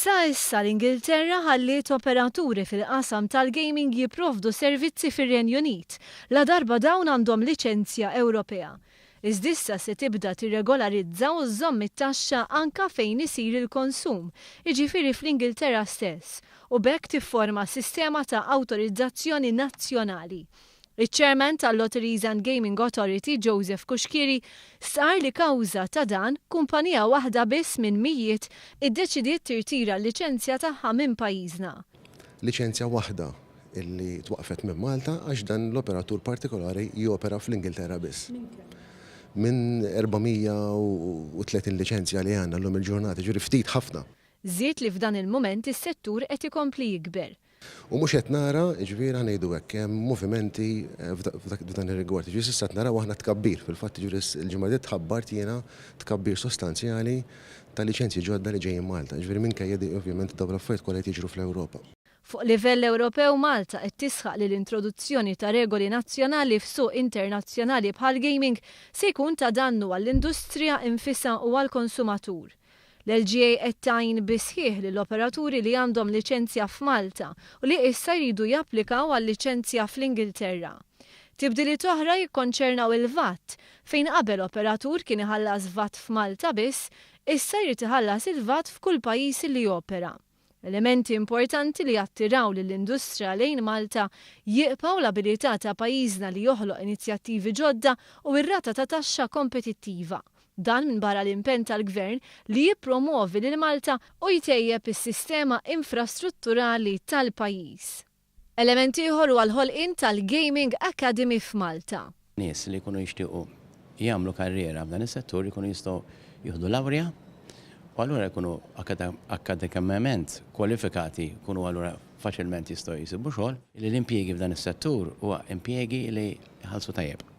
Sa issa l-Ingilterra ħalliet operaturi fil-qasam tal-gaming jipprovdu servizzi fir-Renju Unit, ladarba dawn għandhom liċenzja Ewropea. Iżda issa se tibda tirregolarizza u żżomm it-taxxa anka fejn isir il-konsum, jiġifieri fl-Ingilterra stess, u b'hekk tifforma sistema ta' awtorizzazzjoni nazzjonali. Iċ-Chairman tal-Lotteries and Gaming Authority, Joseph Cuschieri, stqarr li kawża ta' dan, kumpanija waħda biss minn mijiet iddeċidiet tirtira l-liċenzja tagħha minn pajjiżna. Liċenzja waħda illi twaqfet minn Malta għax dan l-operatur partikolari jopera fl-Ingilterra biss. Minn 430 liċenzja li għandna llum il-ġurnata, ġifieri ftit ħafna. Żied li f'dan il-mument is-settur qed ikompli jikber. U mhux qed nara, jiġifieri ħa ngħidu hekk, hemm movimenti f'dan ir-rigward. Jiġifieri s'issa qed naraw aħna tkabbir, fil-fatt jiġifieri l-ġimgħa li tħabbart jiena tkabbir sostanzjali ta' liċenzji ġodda li ġejjin Malta. Jiġifieri minkejja ovvjament dawn l-affarijiet kollha qed jiġru fl-Ewropa. Fuq livell Ewropew Malta qed tisħaq li l-introduzzjoni ta' regoli nazzjonali f'suq internazzjonali bħall-gaming se jkun ta' dannu għall-industrija infisha u għall-konsumatur. L-LGA qed tgħin bis-sħiħ lill-operaturi li għandhom liċenzja f'Malta u li issa jridu japplikaw għal liċenzja fl-Ingilterra. Tibdiliet oħra jikkonċernaw il-VAT, fejn qabel operatur kien iħallas VAT f'Malta biss, issa jrid iħallas il-VAT f'kull pajjiż li jopera. Elementi importanti li jattiraw lill-industrija lejn Malta jibqgħu l-abilità ta' pajjiżna li joħloq inizjattivi ġodda u r-rata ta' taxxa kompetittiva. Dan minbarra l-impenn tal-Gvern li jippromwovi lil Malta u jtejjeb is-sistema infrastrutturali tal-pajjiż. Element ieħor huwa l-ħolqien tal-Gaming Academy f'Malta. Nies li jkunu jixtiequ jagħmlu karriera f'dan is-settur jkunu jistgħu jieħdu lawrja u allura jkunu akkademikament kwalifikati, jkunu allura faċilment jistgħu jsibu xogħol. Li l-impjiegi f'dan is-settur huwa impjiegi li jħallsu tajjeb.